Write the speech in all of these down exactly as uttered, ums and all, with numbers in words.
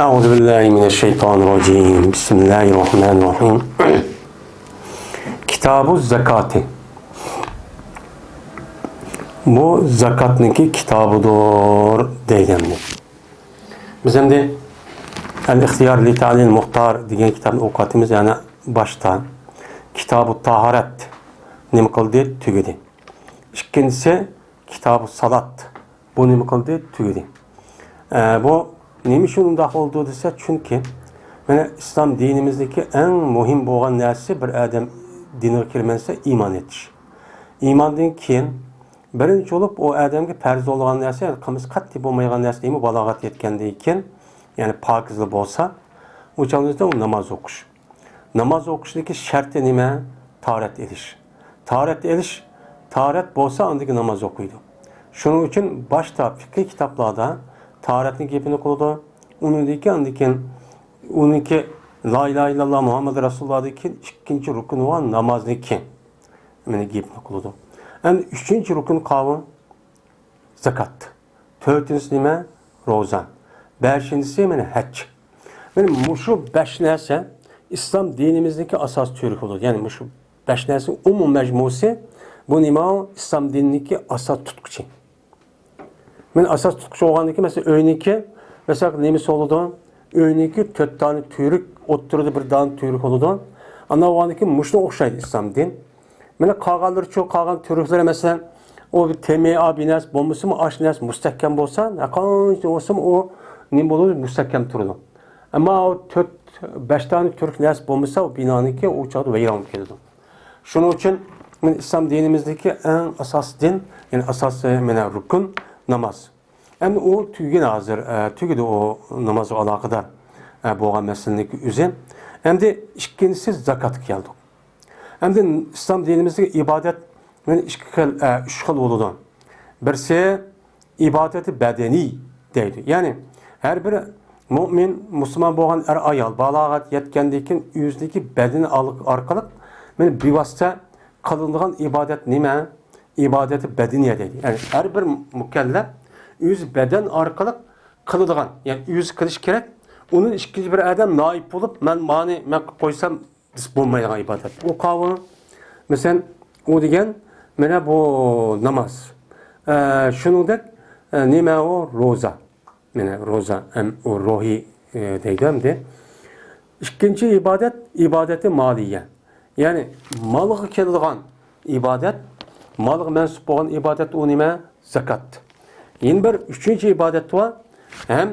أعوذ بالله من الشيطان الرجيم. بسم الله الرحمن الرحيم. كتاب الزكاة. بۇ زاكاتنىڭكى كىتابىدۇر دەيدۇ ئەمدى. بىز ئەمدى ئەل ئىختىيار لىتەئلىل مۇختار دېگەن كىتابنى ئوقۇۋاتىمىز، يەنى باشتا كىتابۇ تاھارەت نېمە قىلدى؟ تۈگىدى. ئىككىنچىسى كىتابۇ سالات. بۇ نېمە قىلدى؟ تۈگىدى. ئە، بۇ نېمە ئۈچۈن ئۇنداق بولدى دېسە، چۈنكى مانا ئىسلام دىنىمىزدىكى ئەڭ مۇھىم بولغان نەرسە، بىر ئادەم دىنغا كىرمەن دېسە ئىمان ئېيتىش. ئىماندىن كېيىن بىرىنچى بولۇپ ئۇ ئادەمگە پەرز بولغان نەرسە، يەنى قىلمىسا قەتئىي بولمايدىغان نەرسە نېمە؟ بالاغەت يەتكەندىن كېيىن، يەنى پاكىزلا بولسا، ئۇ چاغدا ئۇ ناماز ئوقۇش. ناماز ئوقۇشنىڭكى شەرتى نېمە؟ تاھارەت ئېلىش. تاھارەت ئېلىش، تاھارەت بولسا ئاندىن كېيىن ناماز ئوقۇيدۇ. شۇنىڭ ئۈچۈن باشتا فىقھىي كىتابلاردا تاھارەتنىڭ گېپىنى قىلىدۇ. ئۇنىڭدىن كېيىن، ئاندىن كېيىن ئۇنىڭكى لا ئىلاھە ئىللاللا مۇھەممەد رەسۇلۇللاھدىن كېيىن ئىككىنچى رۇكۇن بولغان نامازنىڭكى مانا گېپىنى قىلىدۇ. ئەمدى ئۈچىنچى رۇكۇن قاۋۇ زاكات. تۆتىنچىسى نېمە؟ روزا. بەشىنچىسى مانا ھەج. مانا مۇشۇ بەش نەرسە ئىسلام دىنىمىزنىڭكى ئاساسىي تۈۋرۈكى بولىدۇ. يەنى مۇشۇ بەش نەرسە ئومۇم مەجمۇسى، بۇ نېمە؟ ئىسلام دىنىنىڭكى ئاساس تۇتقۇچى. مانا ئاساس تۇتقۇچى بولغاندىن كېيىن، مەسىلەن، ئۆينىڭكى، مەسىلەن، نېمىسى بولىدۇ؟ ئۆينىڭكى تۆت دانە تۈۋرۈك، ئوتتۇرىدا بىر دانە تۈۋرۈك بولىدۇ. ئاندىن بولغاندىن كېيىن مۇشۇنىڭغا ئوخشايدۇ ئىسلام دىن. مانا قالغانلىرىچۇ، قالغان تۈۋرۈكلىرى، مەسىلەن، ئۇ تېمى، ئا، بىناسى بولمىسىمۇ، ئاشۇ نەرسە مۇستەھكەم بولسا، قانچە بولسىمۇ ئۇ نېمە بولىدۇ؟ مۇستەھكەم تۇرىدۇ. ئەمما ئۇ تۆت، بەش دانە تۈۋرۈك نەرسە بولمىسا، ئۇ بىنانىڭكى ئۇ چاغدا ۋەيران بولۇپ كېتىدۇ. شۇنىڭ ئۈچۈن مانا ئىسلام دىنىمىزدىكى ئەڭ ئاساسىي دىن، يەنى ئاساسىي مانا رۇكۇن ناماز. ئەمدى ئۇ تۈگىگەن ھازىر، ئە، تۈگىدى ئۇ نامازغا ئالاقىدار، ئە، بولغان مەسىلىنىڭكى ئۆزى. ئەمدى ئىككىنچىسى زاكاتقا كەلدۇق. ئەمدى ئىسلام دىنىمىزدىكى ئىبادەت مانا ئىككى خىل، ئە، ئۈچ خىل بولىدۇ. بىرسى ئىبادەتى بەدەنىي دەيدۇ. يەنى ھەر بىر مۇئمىن، مۇسۇلمان بولغان ئەر-ئايال بالاغەت يەتكەندىن كېيىن ئۆزىنىڭكى بەدىنى ئال-، ئارقىلىق مانا بىۋاسىتە قىلىنىدىغان ئىبادەت نېمە؟ ئىبادەتى بەدىنىيە دەيدۇ. يەنى ھەر بىر مۇكەللەپ ئۆز بەدەن ئارقىلىق قىلىدىغان، يەنى ئۆزى قىلىشى كېرەك. ئۇنى ئىككىنچى بىر ئادەم نائىب بولۇپ، مەن مانى مەن قىلىپ قويسام، بولمايدىغان ئىبادەت. ئۇ قاۋۇل، مەسىلەن، ئۇ دېگەن، مانا بۇ ناماز. ئە، شۇنىڭدەك، ئە، نېمە ئۇ؟ روزا. مانا روزا، ئەم، ئۇ روھىي، ئە، دەيدۇ ئەمدى. ئىككىنچى ئىبادەت، ئىبادەتى مالىيە. يەنى مالغا كېلىدىغان ئىبادەت، مالغا مەنسۇپ بولغان ئىبادەت ئۇ نېمە؟ زاكات. يەنە بىر ئۈچىنچى ئىبادەت بار، ھەم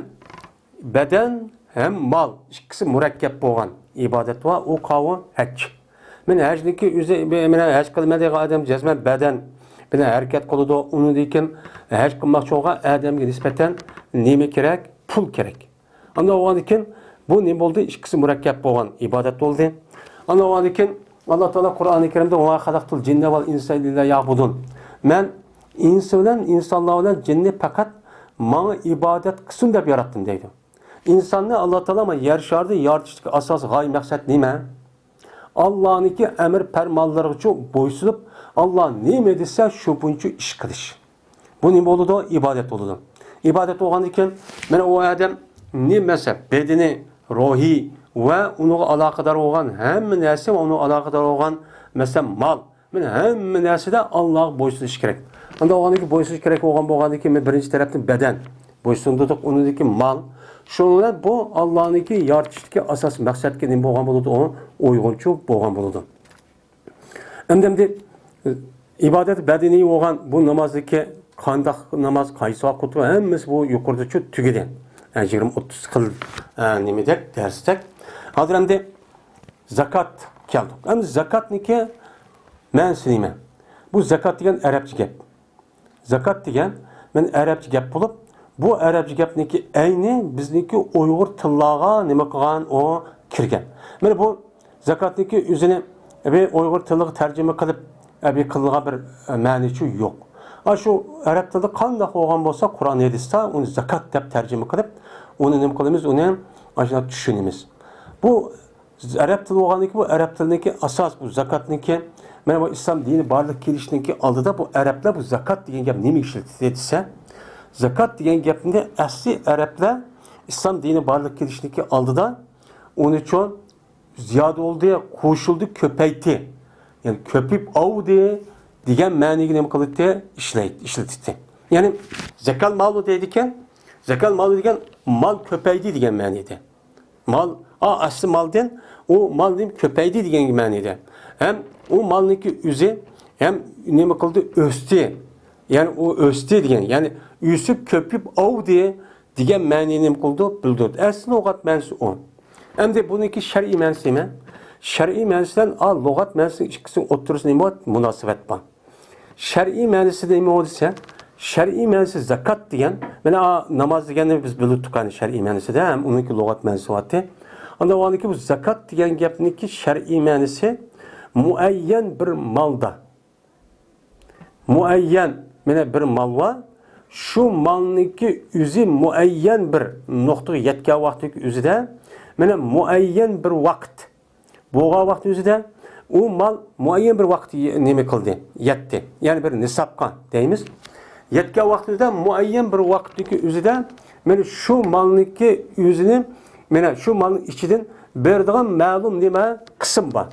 بەدەن ھەم مال ئىككىسى مۇرەككەپ بولغان ئىبادەت بار، ئۇ قاۋۇ ھەج. مانا ھەجنىڭكى ئۆزى، مانا ھەج قىلىمەن دېگەن ئادەم جەزمەن بەدەن بىلەن ھەرىكەت قىلىدۇ، ئۇنىڭدىن كېيىن ھەج قىلماقچى بولغان ئادەمگە نىسبەتەن نېمە كېرەك؟ پۇل كېرەك. ئاندىن بولغاندىن كېيىن بۇ نېمە بولدى؟ ئىككىسى مۇرەككەپ بولغان ئىبادەت بولدى. ئاندىن بولغاندىن كېيىن ئاللا تائالا قۇرئانى كەرىمدە «ۋەما خەلەقتۇل جىننە ۋەل ئىنسا ئىللا يەئبۇدۇن.» مەن ئىنسى بىلەن ئىنسانلار بىلەن جىننى پەقەت ماڭا ئىبادەت قىلسۇن دەپ ياراتتىم دەيدۇ. ئىنساننى ئاللا تائالا مانا يەر شارىدا يارىتىشتىكى ئاساسىي غايە مەقسەت نېمە؟ ئاللانىڭكى ئەمر پەرمانلىرىغىچۇ بويسۇنۇپ، ئاللا نېمە دېسە شۇ بويىچە ئىش قىلىش. بۇ نېمە بولىدۇ؟ ئىبادەت بولىدۇ. ئىبادەت بولغاندىن كېيىن مانا ئۇ ئادەم نېمە مەسەل، بەدىنى، روھى ۋە ئۇنىڭغا ئالاقىدار بولغان ھەممە نەرسە ۋە ئۇنىڭغا ئالاقىدار بولغان مەسىلەن مال، مانا ھەممە نەرسىدە ئاللاغا بويسۇنۇش كېرەك. ئانداق بولغاندىن كېيىن بويسۇنۇش كېرەك بولغان، بولغاندىن كېيىن بىرىنچى تەرەپتىن بەدەن بويسۇندۇردۇق، ئۇنىڭدىن كېيىن مال. شۇنىڭ بىلەن بۇ ئاللانىڭكى يارىتىشتىكى ئاساسىي مەقسەتكە نېمە بولغان بولىدۇ؟ ئۇ ئۇيغۇنچۇ بولغان بولىدۇ. ئەمدى، ئەمدى ئىبادەت بەدىنىي بولغان بۇ نامازدىكى قانداق ناماز، قايسى ۋاقىت، ھەممىسى بۇ يۇقىرىدىچۇ تۈگىدى. ئە، يىگىرمە ئوتتۇز خىل، ئە، نېمىدەك، دەرستەك. ھازىر ئەمدى زاكات كەلدۇق. ئەمدى زاكاتنىڭكى مەنىسى نېمە؟ بۇ زاكات دېگەن ئەرەبچە گەپ. زاكات دېگەن مانا ئەرەبچە گەپ بولۇپ، بۇ ئەرەبچە گەپنىڭكى ئەينى بىزنىڭكى ئۇيغۇر تىللارغا نېمە قىلغان، ئۇ كىرگەن. مانا بۇ زاكاتنىڭكى ئۆزىنى بىر ئۇيغۇر تىلىغا تەرجىمە قىلىپ، بىر قىلىنغان بىر مەنىچۇ يوق. ئاشۇ ئەرەب تىلىدا قانداق بولغان بولسا، قۇرئان ھەدىستە ئۇنى زاكات دەپ تەرجىمە قىلىپ، ئۇنى نېمە قىلىمىز، ئۇنى ئاشۇنداق چۈشىنىمىز. بۇ ئەرەب تىلى بولغاندىكىن، بۇ ئەرەب تىلىنىڭكى ئاساس، بۇ زاكاتنىڭكى، مانا بۇ ئىسلام دىنى بارلىققا كېلىشنىڭكى ئالدىدا بۇ ئەرەبلەر بۇ زاكات دېگەن گەپ نېمە ئىشلىتىدۇ دېسە، زاكات دېگەن گەپنى ئەسلى ئەرەبلەر ئىسلام دىنى بارلىققا كېلىشنىڭكى ئالدىدا ئۇنى چوڭ زىيادە بولدى، قوشۇلدى، كۆپەيتتى. يەنى كۆپىيىپ ئاۋدى دېگەن مەنىگە نېمە قىلدى؟ ئىشلەيتتى، ئىشلىتىتتى. يەنى زەكال مالۇ دەيدىكەن، زەكال مالۇ دېگەن مال كۆپەيدى دېگەن مەنىدە. مال، ئا، ئەسلى مالدىن ئۇ مال نېمە كۆپەيدى دېگەن مەنىدە. ھەم ئۇ مالنىڭكى ئۆزى ھەم نېمە قىلدى؟ ئۆستى. يەنى ئۇ ئۆستى دېگەن، يەنى ئۆسۈپ كۆپىيىپ ئاۋدى دېگەن مەنىنى نېمە قىلىدۇ؟ بىلدۈرىدۇ. ئەسلى لۇغەت مەنىسى ئۇ. ئەمدى بۇنىڭكى شەرئىي مەنىسى نېمە؟ شەرئىي مەنىسى بىلەن، ئا، لۇغەت مەنىسىنىڭ ئىككىسىنىڭ ئوتتۇرىسىدا نېمە بار؟ مۇناسىۋەت بار. شەرئىي مەنىسى نېمە ئۇ دېسە، شەرئىي مەنىسى زاكات دېگەن، مانا، ئا، ناماز دېگەننى بىز بىلىپ تۇرغان شەرئىي مەنىسىدە، ھەم ئۇنىڭكى لۇغەت مەنىسى بارتى. ئاندىن ئۇنىڭكى بۇ زاكات دېگەن گەپنىڭكى شەرئىي مەنىسى مۇئەييەن بىر مالدا. مۇئەييەن، مانا، بىر مال بار. شۇ مالنىڭكى ئۆزى مۇئەييەن بىر نۇقتىغا يەتكەن ۋاقتىدىكى ئۆزىدە، مانا، مۇئەييەن بىر ۋاقىت بولغان ۋاقىت ئۆزىدە ئۇ مال مۇئەييەن بىر ۋاقىت نېمە قىلدى؟ يەتتى. يەنى بىر نىسابقا دەيمىز. يەتكەن ۋاقىت ئۆزىدە مۇئەييەن بىر ۋاقىتتىكى ئۆزىدە مانا شۇ مالنىڭكى ئۆزىنى، مانا شۇ مالنىڭ ئىچىدىن بېرىدىغان مەلۇم نېمە قىسىم بار.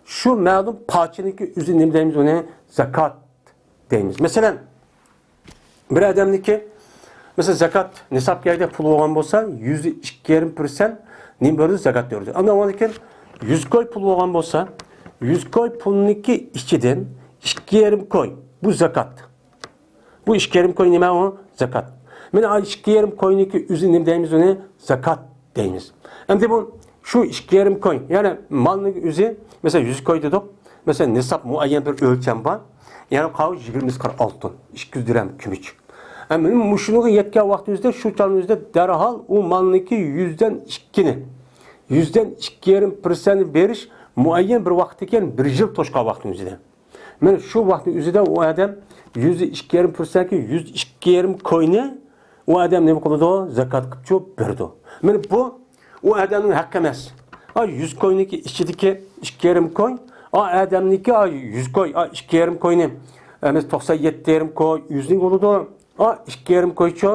شۇ مەلۇم پارچىنىڭكى ئۆزى نېمە دەيمىز ئۇنى؟ زاكات دەيمىز. مەسىلەن، بىر ئادەمنىڭكى، مەسىلەن، زاكات نىساب كەيدە پۇل بولغان بولسا، يۈزدە ئىككى يېرىم پىرسەنت نېمە بېرىدۇ؟ زاكات بېرىدۇ. ئاندىن ئاندىن كېيىن يۈز كوي پۇل بولغان بولسا، يۈز كوي پۇلنىڭكى ئىچىدىن ئىككى يېرىم كوي، بۇ زاكات. بۇ ئىككى يېرىم كوي نېمە ئۇ؟ زاكات. مانا ئىككى يېرىم كوينىڭكى ئۆزى نېمە دەيمىز ئۇنى؟ زاكات دەيمىز. ئەمدى بۇ شۇ ئىككى يېرىم كوي، يەنى مالنىڭ ئۆزى، مەسىلەن، يۈز كوي دېدۇق. مەسىلەن، نىساب مۇئەييەن بىر ئۆلچەم بار. يەنى قاۋۇ يىگىرمە ئىسقار ئالتۇن، ئىككى يۈز دىرھەم كۈمۈش. ئەمدى مۇشۇنىڭغا يەتكەن ۋاقتىمىزدا، شۇ چاغىمىزدا دەرھال ئۇ مالنىڭكى يۈزدىن ئىككىنى، يۈزدىن ئىككى يېرىم پىرسەنتنى بېرىش مۇئەييەن بىر ۋاقىتتىن كېيىن بىر يىل توشقان ۋاقتىمىزدا. مانا شۇ ۋاقىتنىڭ ئۆزىدە ئۇ ئادەم يۈزدە ئىككى يېرىم پىرسەنتكە يۈز ئىككى يېرىم كوينى ئۇ ئادەم نېمە قىلىدۇ؟ زاكات قىلىپ چوپ بېرىدۇ. مانا بۇ ئۇ ئادەمنىڭ ھەققى ئەمەس. ئا، يۈز كوينىڭكى ئىچىدىكى ئىككى يېرىم كوي، ئا، ئادەمنىڭكى، ئا، يۈز كوي، ئا، ئىككى يېرىم كوينى، ئەمەس، توقسان يەتتە يېرىم كوي، يۈزنىڭ بولىدۇ. ئا، ئىككى يېرىم كويچۇ،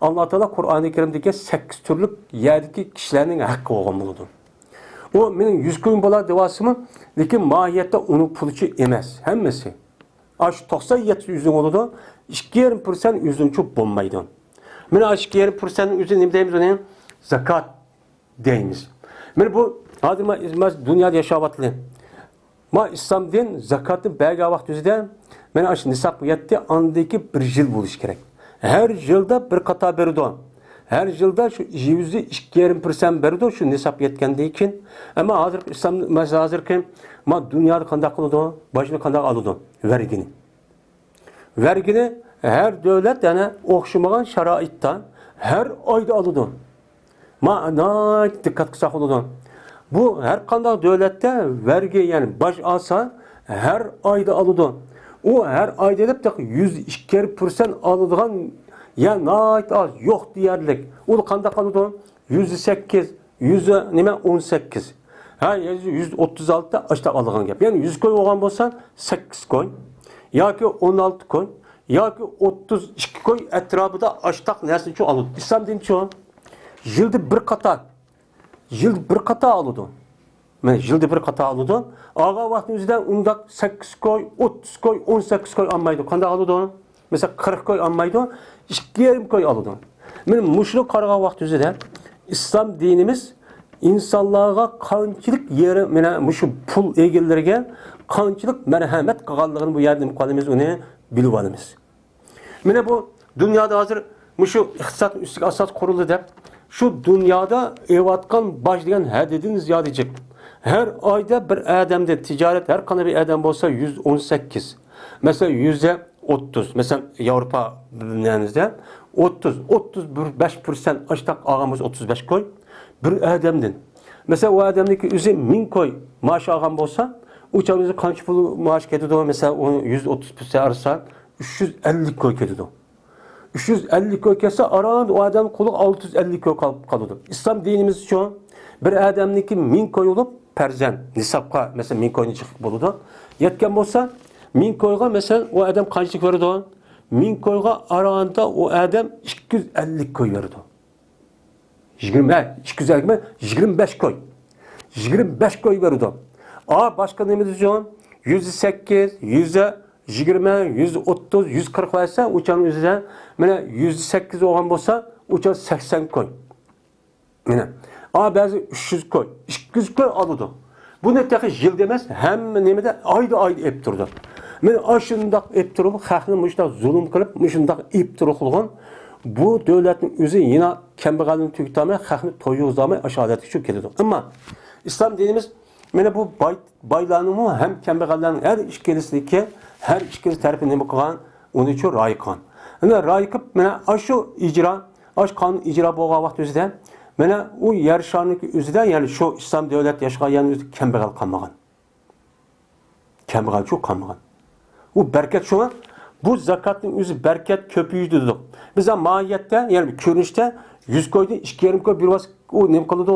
ئاللا تائالا قۇرئانى كەرىمدىكى سەككىز تۈرلۈك يەردىكى كىشىلەرنىڭ ھەققى بولغان بولىدۇ. ئۇ مېنىڭ يۈز كويۇم بولا دەۋالسىمۇ، لېكىن ماھىيەتتە ئۇنىڭ پۇلىچۇ ئەمەس، ھەممىسى. ئاشۇ توقسان يەتتە ئۆزىنىڭ بولىدۇ، ئىككى يېرىم پىرسەنت ئۆزىنىڭچۇ بولمايدۇ. مانا ئاشۇ ئىككى يېرىم پىرسەنت ئۆزى نېمە دەيمىز ئۇنى؟ زاكات دەيمىز. مانا بۇ ھازىر ما-، ما-، دۇنيادا ياشاۋاتىلى. ما ئىسلام دىن زاكاتنى بەرگەن ۋاقتى ئۆزىدە، مانا ئاشۇ نىسابقا يەتتى، ئاندىكى بىر يىل بولۇشى كېرەك. ھەر يىلدا بىر قاتار بېرىدۇ. ھەر يىلدا شۇ يۈزدە ئىككى يېرىم پىرسەنت بېرىدۇ، شۇ نىساب يەتكەندىن كېيىن. ئەمما ھازىرقى ئىسلام، مەسىلەن، ھازىرقى ما دۇنيادا قانداق قىلىدۇ؟ باجنى قانداق ئالىدۇ؟ ۋەرگىنى. ۋەرگىنى ھەر دۆلەت يەنە ئوخشىمىغان شارائىتتا ھەر ئايدا ئالىدۇ. ما ناھايىتى دىققەت قىلساق بولىدۇ. بۇ ھەر قانداق دۆلەتتە ۋەرگى، يەنى باج ئالسا، ھەر ئايدا ئالىدۇ. ئۇ ھەر ئايدا دەپ تېخى يۈز ئىككى پىرسەنت ئالىدىغان يەر ناھايىتى ئاز، يوق دېيەرلىك. ئۇ قانداق ئالىدۇ؟ يۈزدە سەككىز، يۈزدە نېمە، ئون سەككىز. ھە، يۈزدە ئوتتۇز ئالتە ئاشتاق ئالىدىغان گەپ. يەنى يۈز كوي بولغان بولسا، سەككىز كوي ياكى ئون ئالتە كوي ياكى ئوتتۇز ئىككى كوي ئەتراپىدا ئاشتاق نەرسىنىچۇ ئالىدۇ. ئىسلام دىنىچۇ يىلدا بىر قاتار، يىلدا بىر قاتار ئالىدۇ. مانا يىلدا بىر قاتار ئالىدۇ. ئالغان ۋاقتىنىڭ ئۆزىدە ئۇنداق سەككىز كوي، ئوتتۇز كوي، ئون سەككىز كوي ئالمايدۇ. قانداق ئالىدۇ؟ مەسىلەن، قىرىق كوي ئالمايدۇ، ئىككى يېرىم كوي ئالىدۇ. مانا مۇشۇنى قارىغان ۋاقتى ئۆزىدە ئىسلام دىنىمىز ئىنسانلارغا قانچىلىك يېرى، مانا مۇشۇ پۇل ئىگىلىرىگە قانچىلىك مەرھەمەت قىلغانلىقىنى بۇ يەردىن قالىمىز، ئۇنى بىلىپ ئالىمىز. مانا بۇ دۇنيادا ھازىر مۇشۇ ئىقتىسادنى ئۈستىگە ئاساس قۇرۇلدى دەپ، شۇ دۇنيادا ئېلىۋاتقان باج دېگەن ھەددىدىن زىيادە جىق. ھەر ئايدا بىر ئادەمدىن، تىجارەت ھەر قانداق بىر ئادەم بولسا، يۈز ئون سەككىز، مەسىلەن، يۈزدە ئوتتۇز، مەسىلەن، ياۋروپا نېمىمىزدە ئوتتۇز، ئوتتۇز بەش پىرسەنت ئاشتاق ئالغان بولسا، ئوتتۇز بەش كوي بىر ئادەمدىن. مەسىلەن، ئۇ ئادەمنىڭكى ئۆزى مىڭ كوي مائاش ئالغان بولسا، ئۇ چاغدا كانچە پۇل مائاش كېتىدۇ؟ مەسىلەن، ئۇنى يۈز ئوتتۇز پىرسەنت ئالسا، ئۈچ يۈز ئەللىك كوي كېتىدۇ. ئۈچ يۈز ئەللىك كوي كەتسە، ئاران ئۇ ئادەمنىڭ قولىغا ئالتە يۈز ئەللىك كوي قالىپ قالىدۇ. ئىسلام دىنىمىزچۇ بىر ئادەمنىڭكى مىڭ كوي بولۇپ، پەرزەن، نىسابقا، مەسىلەن، مىڭ كوينى چىقىپ بولىدۇ. يەتكەن بولسا، مىڭ كويغا، مەسىلەن، ئۇ ئادەم قانچىلىك بېرىدۇ؟ مىڭ كويغا ئاراندا ئۇ ئادەم ئىككى يۈز ئەللىك كوي بېرىدۇ. يىگىرمە، ئىككى يۈز ئەللىك، يىگىرمە بەش كوي. يىگىرمە بەش كوي بېرىدۇ. ئا، باشقا نېمە دېسۇن؟ يۈزدە سەككىز، يۈزدە يىگىرمە، يۈزدە ئوتتۇز، يۈز قىرىق بەرسە، ئۇچان ئۆزىدە، مانا، يۈزدە سەككىز بولغان بولسا، ئۇچان سەكسەن كوي. مانا، ئا، بەزى ئۈچ يۈز كوي، ئىككى يۈز كوي ئالىدۇ. بۇنى تېخى يىلدا ئەمەس، ھەممە نېمىدە ئايدا، ئايدا ئېلىپ تۇرىدۇ. مانا، ئاشۇنداق ئېلىپ تۇرۇپ، خەقنى مۇشۇنداق زۇلۇم قىلىپ، مۇشۇنداق ئېلىپ تۇرۇپ قىلغان، بۇ دۆلەتنىڭ ئۆزى يەنە كەمبەغەلنى تۈگىتەلمەي، خەقنى تويغۇزالماي، ئاشۇ ھالەتكە چۈشۈپ كېتىدۇ. ئەمما ئىسلام دىنىمىز مانا بۇ باي، بايلارنىڭمۇ ھەم كەمبەغەللەرنىڭ ھەر ئىككىلىسىنىڭكى، ھەر ئىككىلىسى تەرىپى نېمە قىلغان، ئۇنى شۇ رىئايە قىلغان. ئەنە رىئايە قىلىپ، مانا ئاشۇ ئىجرا، ئاشۇ قانۇن ئىجرا بولغان ۋاقىت ئۆزىدە، مانا ئۇ يەر شارىنىڭكى ئۆزىدە، يەنى شۇ ئىسلام دۆلەت ياشىغان يەرنىڭ ئۆزىدە كەمبەغەل قالمىغان. كەمبەغەلچۇ قالمىغان. ئۇ بەرىكەت شۇڭا، بۇ زاكاتنىڭ ئۆزى بەرىكەت كۆپىيىدۇ دېدۇق. بىز ھەم ماھىيەتتە، يەنى كۆرۈنۈشتە يۈز كويدىن ئىككى يېرىم كوي بېرىۋالسا، ئۇ نېمە قىلىدۇ؟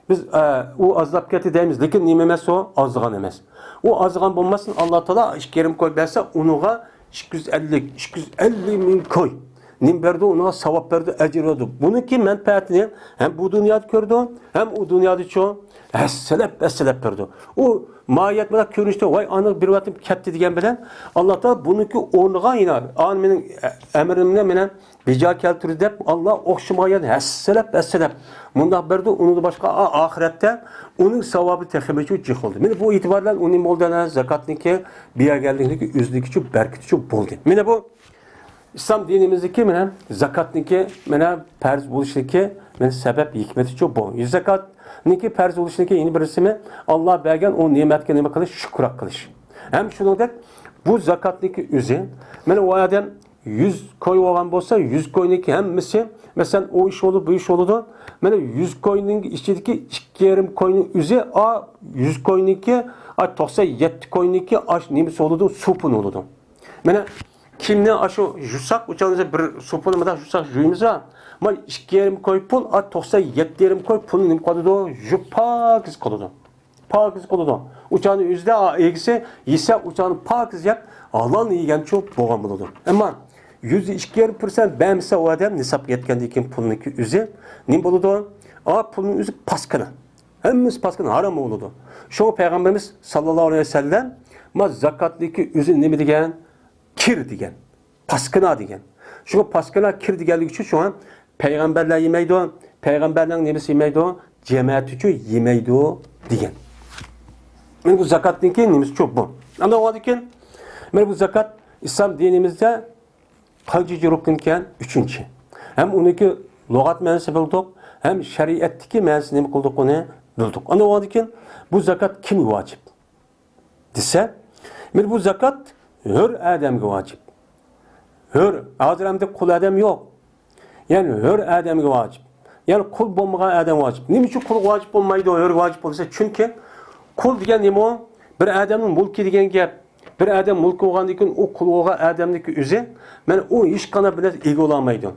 بىز، ئە، ئۇ ئازلاپ كەتتى دەيمىز، لېكىن نېمە ئەمەس ئۇ؟ ئازلىغان ئەمەس. ئۇ ئازلىغان بولماستىن، ئاللا تائالا ئىككى يېرىم كوي بەرسە، ئۇنىڭغا ئىككى يۈز ئەللىك، ئىككى يۈز ئەللىك مىڭ كوي نېمە بەردى؟ ئۇنىڭغا ساۋاب بەردى، ئەجىر بەردى. بۇنىڭكى مەنپەئەتىنى ھەم بۇ دۇنيادا كۆرىدۇ، ھەم ئۇ دۇنيادىچۇ ھەسسىلەپ، ھەسسىلەپ بەردى. ئۇ ماھىيەت بىلەن كۆرۈنۈشتە، ۋاي، ئانىغا بېرىۋەتتىم، كەتتى دېگەن بىلەن، ئاللا تائالا بۇنىڭكى ئورنىغا يەنە، ئانى مېنىڭ ئەمرىمنى مېنى بىجا كەلتۈردى دەپ، ئاللا ئوخشىمىغان يەردە ھەسسىلەپ، ھەسسىلەپ مۇنداق بەردى، ئۇنىڭدىن باشقا ئا-، ئاخىرەتتە ئۇنىڭ ساۋابى تېخىمۇچۇ جىق بولدى. مانا بۇ ئېتىبار بىلەن ئۇ نېمە بولدى؟ ئەنە زاكاتنىڭكى بېرىلگەنلىكىنىڭكى ئۆزىنىڭكىچۇ بەرىكىتىچۇ بولدى. مانا بۇ ئىسلام دىنىمىزدىكى مانا زاكاتنىڭكى مانا پەرز بولۇشىدىكى مانا سەۋەب ھېكمىتىچۇ بۇ. زاكاتنىڭكى پەرز بولۇشىدىكى يەنە بىرسىمۇ، ئاللا بەرگەن ئۇ نېمەتكە نېمە قىلىش؟ شۈكرى قىلىش. ھەم شۇنىڭدەك بۇ زاكاتنىڭكى ئۆزى، مانا ئۇ ئادەم يۈز كوي بولغان بولسا، يۈز كوينىڭكى ھەممىسى، مەسىلەن، ئۇ ئىش بولىدۇ، بۇ ئىش بولىدۇ. مانا يۈز كوينىڭ ئىچىدىكى ئىككى يېرىم كوينىڭ ئۆزى، ئا، يۈز كوينىڭكى، ئا، توقسان يەتتە كوينىڭكى، ئاش نېمىسى بولىدۇ؟ سوپۇن بولىدۇ. مانا كىيىمنى ئاشۇ يۇساق، ئۇچانىزدا بىر سوپۇننى مۇنداق يۇساق يۇيىمىز ھە. مانا ئىككى يېرىم كوي پۇل، ئا، توقسان يەتتە يېرىم كوي پۇلنى نېمە قىلىدۇ؟ يۇيۇپ پاكىز قىلىدۇ. پاكىز قىلىدۇ. ئۇچانىڭ ئۆزىدە ئا، ئىگىسى يېسە، ئۇچانى پاكىز يەپ، ھالال يېگەنچۇ بولغان بولىدۇ. ئەمما يۈزدە ئىككى يېرىم پىرسەنت بەرمىسە ئۇ ئادەم، نىسابقا يەتكەندىن كېيىن پۇلنىڭكى ئۆزى نېمە بولىدۇ؟ ئا، پۇلنىڭ ئۆزى پاسكىنا. ھەممىسى پاسكىنا، ھارام بولىدۇ. شۇڭا پەيغەمبىرىمىز ساللاللاھۇ ئەلەيھى ۋەسەللەم، ما، زاكاتنىڭكى ئۆزى نېمە دېگەن؟ كىر دېگەن. پاسكىنا دېگەن. شۇڭا پاسكىنا كىر دېگەنلىكى ئۈچۈن شۇڭا پەيغەمبەرلەر يېمەيدۇ، پەيغەمبەرنىڭ نېمىسى يېمەيدۇ، جەمەتىچۇ يېمەيدۇ دېگەن. مانا بۇ زاكاتنىڭكى نېمىسىچۇ بۇ. ئاندىن ئۇنىڭدىن كېيىن، مانا بۇ زاكات ئىسلام دىنىمىزدە قانچىنچى رۇكۇن ئىكەن؟ ئۈچىنچى. ھەم ئۇنىڭكى لۇغەت مەنىسى بىلدۇق، ھەم شەرىئەتتىكى مەنىسىنى نېمە قىلدۇق، ئۇنى بىلدۇق. ئاندىن ئۇنىڭدىن كېيىن بۇ زاكات كىمگە ۋاجىپ؟ دېسە، مانا بۇ زاكات ھۆر ئادەمگە ۋاجىپ. ھۆر، ھازىر ئەمدى قۇل ئادەم يوق. يەنى ھۆر ئادەمگە ۋاجىپ. يەنى قۇل بولمىغان ئادەم ۋاجىپ. نېمە ئۈچۈن قۇلغا ۋاجىپ بولمايدۇ، ھۆرگە ۋاجىپ بولسا؟ چۈنكى قۇل دېگەن نېمە ئۇ؟ بىر ئادەمنىڭ مۈلكى دېگەن گەپ. بىر ئادەم مۈلكى بولغاندىن كېيىن ئۇ قۇل بولغان ئادەمنىڭكى ئۆزى، مانا ئۇ ھېچقانداق بىر نەرسە ئىگە بولالمايدۇ.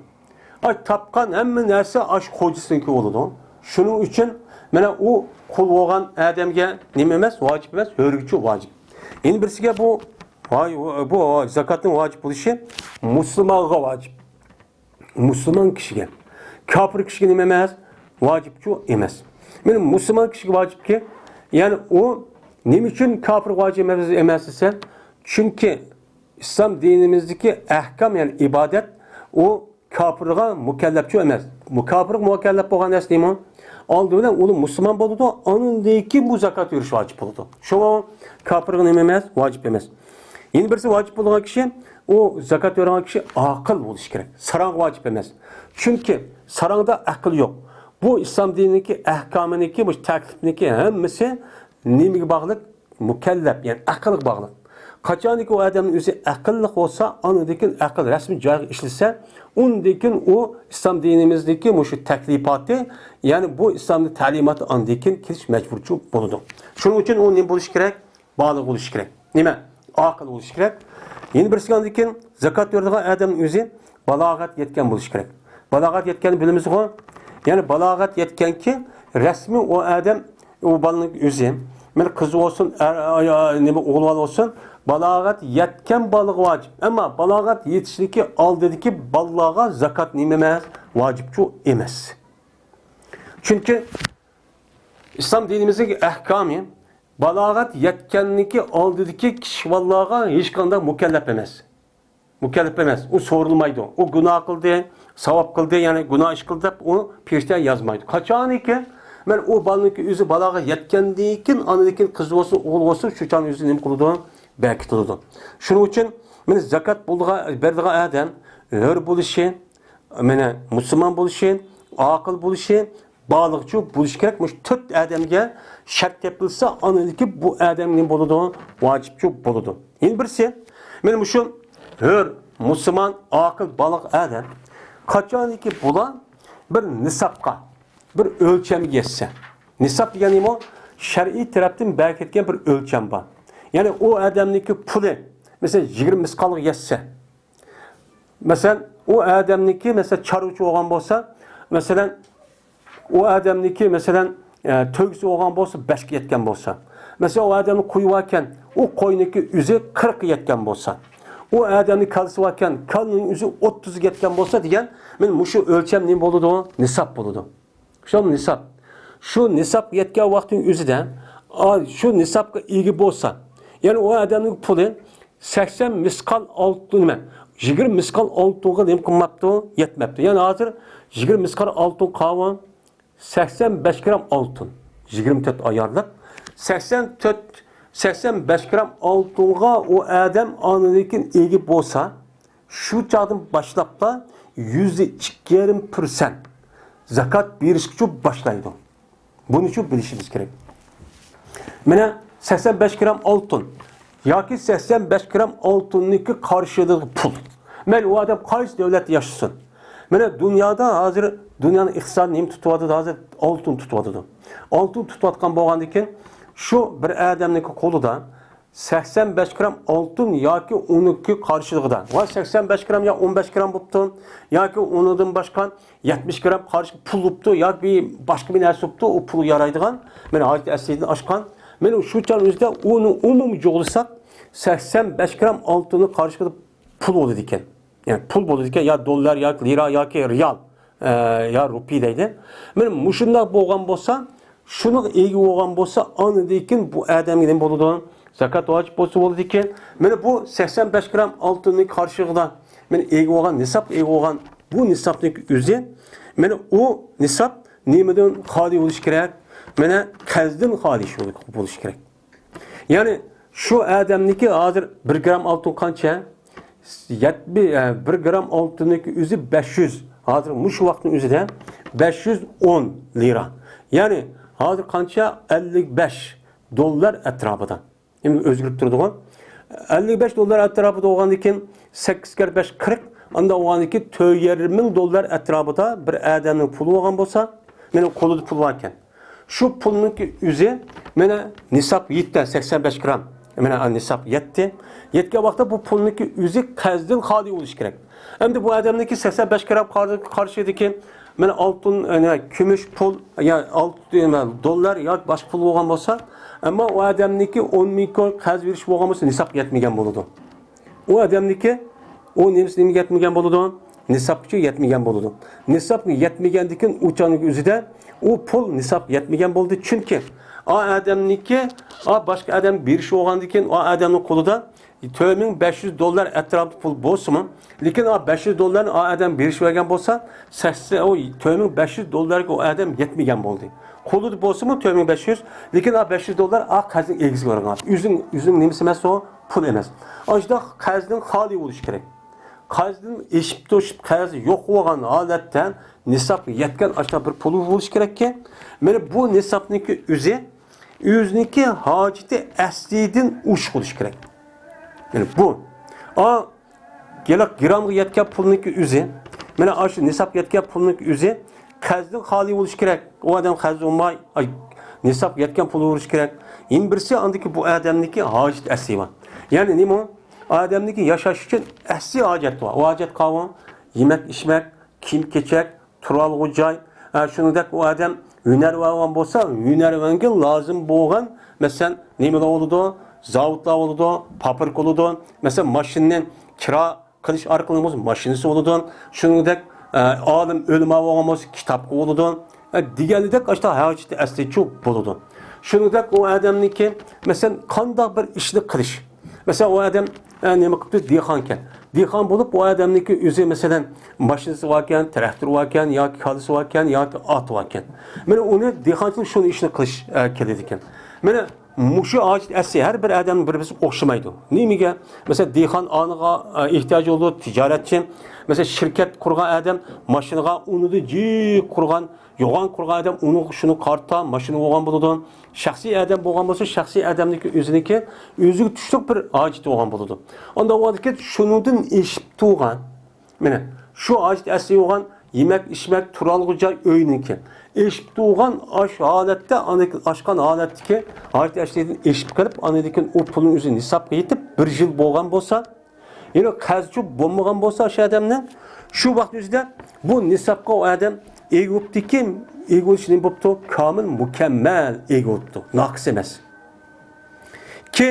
ئاي، تاپقان ھەممە نەرسە ئاش خوجىسىنىڭكى بولىدۇ. شۇنىڭ ئۈچۈن مانا ئۇ قۇل بولغان ئادەمگە نېمە ئەمەس؟ ۋاجىپ ئەمەس، ھۆرگىچۇ ۋاجىپ. يەنە بىرسىگە بۇ، ۋاي، بۇ زاكاتنىڭ ۋاجىپ بولۇشى مۇسۇلمانغا ۋاجىپ. مۇسۇلمان كىشىگە. كاپىر كىشىگە نېمە ئەمەس؟ ۋاجىپچۇ ئەمەس. مانا مۇسۇلمان كىشىگە ۋاجىپكى، يەنى ئۇ نېمە ئۈچۈن كاپىرغا ۋاجىپ ئەمەس، ئەمەس دېسە، چۈنكى ئىسلام دىنىمىزدىكى ئەھكام، يەنى ئىبادەت، ئۇ كاپىرغا مۇكەللەپچۇ ئەمەس. كاپىرغا مۇكەللەپ بولغان نەرسە نېمە؟ ئالدى بىلەن ئۇ مۇسۇلمان بولىدۇ، ئاندىن كېيىن بۇ زاكات بېرىش ۋاجىپ بولىدۇ. شۇڭا كاپىرغا نېمە ئەمەس؟ ۋاجىپ ئەمەس. يەنە بىرسى ۋاجىپ بولىدىغان كىشى، ئۇ زاكات بېرىدىغان كىشى ئاقىل بولۇشى كېرەك. ساراڭغا ۋاجىپ ئەمەس. چۈنكى ساراڭدا ئەقىل يوق. بۇ ئىسلام دىنىنىڭكى ئەھكامىنىڭكى، بۇ تەكلىپنىڭكى ھەممىسى نېمىگە باغلىق؟ مۇكەللەپ، يەنى ئەقىلگە باغلىق. قاچانكى ئۇ ئادەمنىڭ ئۆزى ئەقىللىق بولسا، ئاندىن كېيىن ئەقىل رەسمىي جايىغا ئىشلىسە، ئۇندىن كېيىن ئۇ ئىسلام دىنىمىزدىكى مۇشۇ تەكلىپاتى، يەنى بۇ ئىسلامنىڭ تەلىماتى ئاندىن كېيىن كېلىش مەجبۇرچۇ بولىدۇ. شۇنىڭ ئۈچۈن ئۇ نېمە بولۇشى كېرەك؟ بالىغ بولۇشى كېرەك. نېمە؟ ئاقىل بولۇشى كېرەك. يەنە بىرسى ئاندىن كېيىن زاكات بېرىدىغان ئادەمنىڭ ئۆزى بالاغەت يەتكەن بولۇشى كېرەك. بالاغەت يەتكەننى بىلىمىزغۇ؟ يەنى بالاغەت يەتكەنكى رەسمىي ئۇ ئادەم، ئۇ بالىنىڭ ئۆزى، مانا قىز بولسۇن، ئەر، ئاي، ئاي، نېمە، ئوغۇل بالا بولسۇن، بالاغەت يەتكەن بالىغا ۋاجىپ. ئەمما بالاغەت يېتىشتىكى ئالدىدىكى بالىلارغا زاكات نېمە ئەمەس؟ ۋاجىپچۇ ئەمەس. چۈنكى ئىسلام دىنىمىزنىڭ ئەھكامى بالاغەت يەتكەننىكى ئالدىدىكى كىشىۋاللارغا ھېچقانداق مۇكەللەپ ئەمەس. مۇكەللەپ ئەمەس. ئۇ سورىلمايدۇ. ئۇ گۇناھ قىلدى، ساۋاب قىلدى، يەنى گۇناھ ئىش قىلدى دەپ ئۇ پېرىشتە يازمايدۇ. قاچانكى مەن ئۇ بالىنىڭكى ئۆزى بالاغەت يەتكەندىن كېيىن، ئاندىن كېيىن قىز بولسۇن، ئوغۇل بولسۇن، شۇ چاغنىڭ ئۆزى نېمە قىلىدۇ؟ بەرىكىتىلىدۇ. شۇنىڭ ئۈچۈن مانا زاكات بولىدىغان، بېرىدىغان ئادەم ھۆر بولۇشى، مانا مۇسۇلمان بولۇشى، ئاقىل بولۇشى، بالىغچۇ بولۇشى كېرەك. مۇشۇ تۆت ئادەمگە شەرت تېپىلسا، ئاندىن كېيىن بۇ ئادەم نېمە بولىدۇ؟ ۋاجىپچۇ بولىدۇ. يەنە بىرسى، مانا مۇشۇ ھۆر، مۇسۇلمان، ئاقىل، بالىغ ئادەم قاچانكى بۇلار بىر نىسابقا، بىر ئۆلچەمگە يەتسە. نىساب دېگەن نېمە؟ شەرئىي تەرەپتىن بەركەتكەن بىر ئۆلچەم بار. يەنى ئۇ ئادەمنىڭكى پۇلى، مەسىلەن، يىگىرمە مىسقالغا يەتسە، مەسىلەن، ئۇ ئادەمنىڭكى، مەسىلەن، چارۋىچى بولغان بولسا، مەسىلەن، ئۇ ئادەمنىڭكى، مەسىلەن، ئە، تۆگىسى بولغان بولسا، بەشكە يەتكەن بولسا، مەسىلەن، ئۇ ئادەمنىڭ قويى باركەن، ئۇ قوينىڭكى ئۆزى قىرىققا يەتكەن بولسا، ئۇ ئادەمنىڭ كالىسى باركەن، كالىنىڭ ئۆزى ئوتتۇزغا يەتكەن بولسا دېگەن، مانا مۇشۇ ئۆلچەم نېمە بولىدۇ؟ نىساب بولىدۇ. شۇ نىساب. شۇ نىسابقا يەتكەن ۋاقىتنىڭ ئۆزىدە، ئا، شۇ نىسابقا ئىگە بولسا، يەنى ئۇ ئادەمنىڭ پۇلى سەكسەن مىسقال ئالتۇن، نېمە، يىگىرمە مىسقال ئالتۇنغا نېمە قىلماپتۇ؟ يەتمەپتۇ. يەنى ھازىر يىگىرمە مىسقال ئالتۇن قاۋۇ سەكسەن بەش گرام ئالتۇن. يىگىرمە تۆت ئايارلىق. سەكسەن تۆت، سەكسەن بەش گرام ئالتۇنغا ئۇ ئادەم ئاندىن كېيىن ئىگە بولسا، شۇ چاغدىن باشلاپلا يۈزدە ئىككى يېرىم پىرسەنت زاكات بېرىشكىچۇ باشلايدۇ. بۇنىچۇ بىلىشىمىز كېرەك. مانا سەكسەن بەش گرام ئالتۇن ياكى سەكسەن بەش گرام ئالتۇننىڭكى قارشىلىقى پۇل. مەيلى، ئۇ ئادەم قايسى دۆلەتتە ياشىسۇن. مانا دۇنيادا ھازىر، دۇنيانىڭ ئىقتىسادى نېمە تۇتۇۋاتىدۇ؟ ھازىر ئالتۇن تۇتۇۋاتىدۇ. ئالتۇن تۇتۇۋاتقان بولغاندىن كېيىن، شۇ بىر ئادەمنىڭكى قولىدا سەكسەن بەش گرام ئالتۇن ياكى ئۇنىڭكى قارشىلىقىدا، ۋە سەكسەن بەش گرام يا ئون بەش گرام بوپتۇ، ياكى ئۇنىڭدىن باشقا يەتمىش گرام قارشى پۇل بوپتۇ، ياكى بىر باشقا بىر نەرسە بوپتۇ، ئۇ پۇل يارايدىغان، مانا ھاجەت ئەسلىدىن ئاشقان، مانا شۇ چاغ ئۆزىدە ئۇنى ئومۇمىي جۇغلىساق، سەكسەن بەش گرام ئالتۇننىڭ قارشىلىقىدا پۇل بولىدىكەن. يەنى پۇل بولىدىكەن، يا دوللار، يا لىرا، ياكى رىيال، ئە، يا رۇپىي دەيدۇ. مانا مۇشۇنداق بولغان بولسا، شۇنىڭغا ئىگە بولغان بولسا، ئاندىن كېيىن بۇ ئادەمگە نېمە بولىدۇ؟ زاكات ۋاجىپ بولسا بولىدىكەن. مانا بۇ سەكسەن بەش گرام ئالتۇننىڭ قارشىلىقىدا مانا ئىگە بولغان، نىسابقا ئىگە بولغان بۇ نىسابنىڭ ئۆزى، مانا ئۇ نىساب نېمىدىن خالىي بولۇشى كېرەك؟ مانا قەرزدىن خالىي بولۇشى كېرەك. يەنى شۇ ئادەمنىڭكى ھازىر بىر گرام ئالتۇن قانچە؟ يەتمىش، ئە، بىر گرام ئالتۇننىڭكى ئۆزى بەش يۈز. ھازىر مۇشۇ ۋاقىتنىڭ ئۆزىدە بەش يۈز ئون لىرا. يەنى ھازىر قانچە؟ ئەللىك بەش دوللار ئەتراپىدا. ئەمدى ئۆزگىرىپ تۇرىدىغۇ. ئەللىك بەش دوللار ئەتراپىدا بولغاندىن كېيىن، سەككىز كەرە بەش، قىرىق، ئانداق بولغاندىن كېيىن تۆت يېرىم مىڭ دوللار ئەتراپىدا بىر ئادەمنىڭ پۇلى بولغان بولسا، مېنىڭ قولىدا پۇل باركەن. شۇ پۇلنىڭكى ئۆزى مانا نىساب يەتتى، سەكسەن بەش گرام. مانا نىساب يەتتى. يەتكەن ۋاقىتتا بۇ پۇلنىڭكى ئۆزى قەرزدىن خالىي بولۇشى كېرەك. ئەمدى بۇ ئادەمنىڭكى سەكسەن بەش گرام قار-، قارشىدىكى مانا ئالتۇن، ئە، نېمە، كۈمۈش پۇل، يا ئالتۇن، نېمە، دوللار ياكى باشقا پۇل بولغان بولسا، ئەمما ئۇ ئادەمنىڭكى ئون مىڭ كوي قەرز بېرىش بولغان بولسا، نىساب يەتمىگەن بولىدۇ. ئۇ ئادەمنىڭكى، ئۇ نېمىسى نېمىگە يەتمىگەن بولىدۇ؟ نىسابقىچە يەتمىگەن بولىدۇ. نىسابقا يەتمىگەندىن كېيىن ئۇ چاغنىڭ ئۆزىدە ئۇ پۇل نىساب يەتمىگەن بولدى. چۈنكى ئا ئادەمنىڭكى، ئا باشقا ئادەمگە بېرىش بولغاندىن كېيىن ئا ئادەمنىڭ قولىدا تۆت مىڭ بەش يۈز دوللار ئەتراپىدا پۇل بولسىمۇ، لېكىن ئا بەش يۈز دوللارنى ئا ئادەم بېرىش بەرگەن بولسا، سەكسەن، ئۇ تۆت مىڭ بەش يۈز دوللارغا ئۇ ئادەم يەتمىگەن بولدى. قولىدا بولسىمۇ تۆت مىڭ بەش يۈز، لېكىن ئا بەش يۈز دوللار ئا قەرزنىڭ ئېگىزىگە بارغان. ئۆزىنىڭ، ئۆزىنىڭ نېمىسى ئەمەس ئۇ؟ پۇل ئەمەس. ئاشۇنداق قەرزدىن خالىي بولۇش كېرەك. قەرزدىن ئېشىپ توشۇپ قەرزى يوق بولغان ھالەتتە نىسابقا يەتكەن ئاشۇنداق بىر پۇل بولۇش كېرەككى، مانا بۇ نىسابنىڭكى ئۆزى ئۆزىنىڭكى ھاجىتى ئەسلىدىن ئوشۇق بولۇشى كېرەك. يەنى بۇ، ئا، ھېلىقى گرامغا يەتكەن پۇلنىڭكى ئۆزى، مانا ئاشۇ نىسابقا يەتكەن پۇلنىڭكى ئۆزى قەرزدىن خالىي بولۇشى كېرەك. ئۇ ئادەم قەرز بولماي، ئاي، نىسابقا يەتكەن پۇل بولۇشى كېرەك. يەنە بىرسى ئاندىكى بۇ ئادەمنىڭكى ھاجىتى ئەسلى بار. يەنى نېمە؟ ئادەمنىڭكى ياشاش ئۈچۈن ئەسلى ھاجەت بار. ئۇ ھاجەت قاۋۇ، يېمەك، ئىچمەك، كىيىم-كېچەك، تۇرالغۇ جاي، ھە، شۇنىڭدەك ئۇ ئادەم ھۈنەرۋەن بولسا، ھۈنەرۋەنگە لازىم بولغان، مەسىلەن، نېمىلەر بولىدۇ؟ زاۋۇتلار بولىدۇ، پابرىكا بولىدۇ. مەسىلەن، ماشىنىنى كىرا قىلىش ئارقىلىق بولسا، ماشىنىسى بولىدۇ. شۇنىڭدەك، ئە، ئالىم، ئۆلىما بولغان بولسا، كىتابخانا بولىدۇ. دېگەنلىدەك ئاشتا ھاجىتى ئەسلىچۇ بولىدۇ. شۇنىڭدەك ئۇ ئادەمنىڭكى، مەسىلەن، قانداق بىر ئىشنى قىلىش. مەسىلەن، ئۇ ئادەم، ئە، نېمە قىپتۇ؟ دېھقانكەن. دېھقان بولۇپ، ئۇ ئادەمنىڭكى ئۆزى، مەسىلەن، ماشىنىسى باركەن، تىراكتورى باركەن ياكى كالىسى باركەن ياكى ئاتى باركەن. مانا ئۇنى دېھقانچىلىق شۇنى ئىشنى قىلىش، ئە، كېلىدىكەن. مانا مۇشۇ ھاجەت ئەسلى ھەر بىر ئادەمنىڭ بىر بىرسى ئوخشىمايدۇ. نېمىگە؟ مەسىلەن، دېھقان ئانىغا، ئە، ئېھتىياجى بولىدۇ، تىجارەتچى. مەسىلەن، شىركەت قۇرغان ئادەم ماشىنىغا ئۇنىدى جىق قۇرغان، يوغان قۇرغان ئادەم ئۇنىڭغا شۇنى قارىتا، ماشىنا بولغان بولىدۇ. شەخسىي ئادەم بولغان بولسا، شەخسىي ئادەمنىڭكى ئۆزىنىڭكى ئۆزىگە تۇشلۇق بىر ھاجىتى بولغان بولىدۇ. ئانداق بولغاندىكىن شۇنىڭدىن ئېشىپ تۇرغان، مانا شۇ ھاجەت ئەسلى بولغان يېمەك، ئىچمەك، تۇرالغۇ جاي، ئۆينىڭكى. ئېشىپ تۇرغان ئاش ھالەتتە، ئاندىن كېيىن ئاشقان ھالەتتىكى ھاجەت ئەسلىدىن ئېشىپ قېلىپ، ئاندىن كېيىن ئۇ پۇلنىڭ ئۆزى نىسابقا يېتىپ، بىر يىل بولغان بولسا، يەنى قەرزچۇ بولمىغان بولسا شۇ ئادەمنىڭ، شۇ ۋاقىت ئۆزىدە بۇ نىسابقا ئۇ ئادەم ئىگە بوپتىكى، ئىگە بولۇش نېمە بوپتۇ؟ كامىل، مۇكەممەل ئىگە بوپتۇ، ناقىس ئەمەس. كى،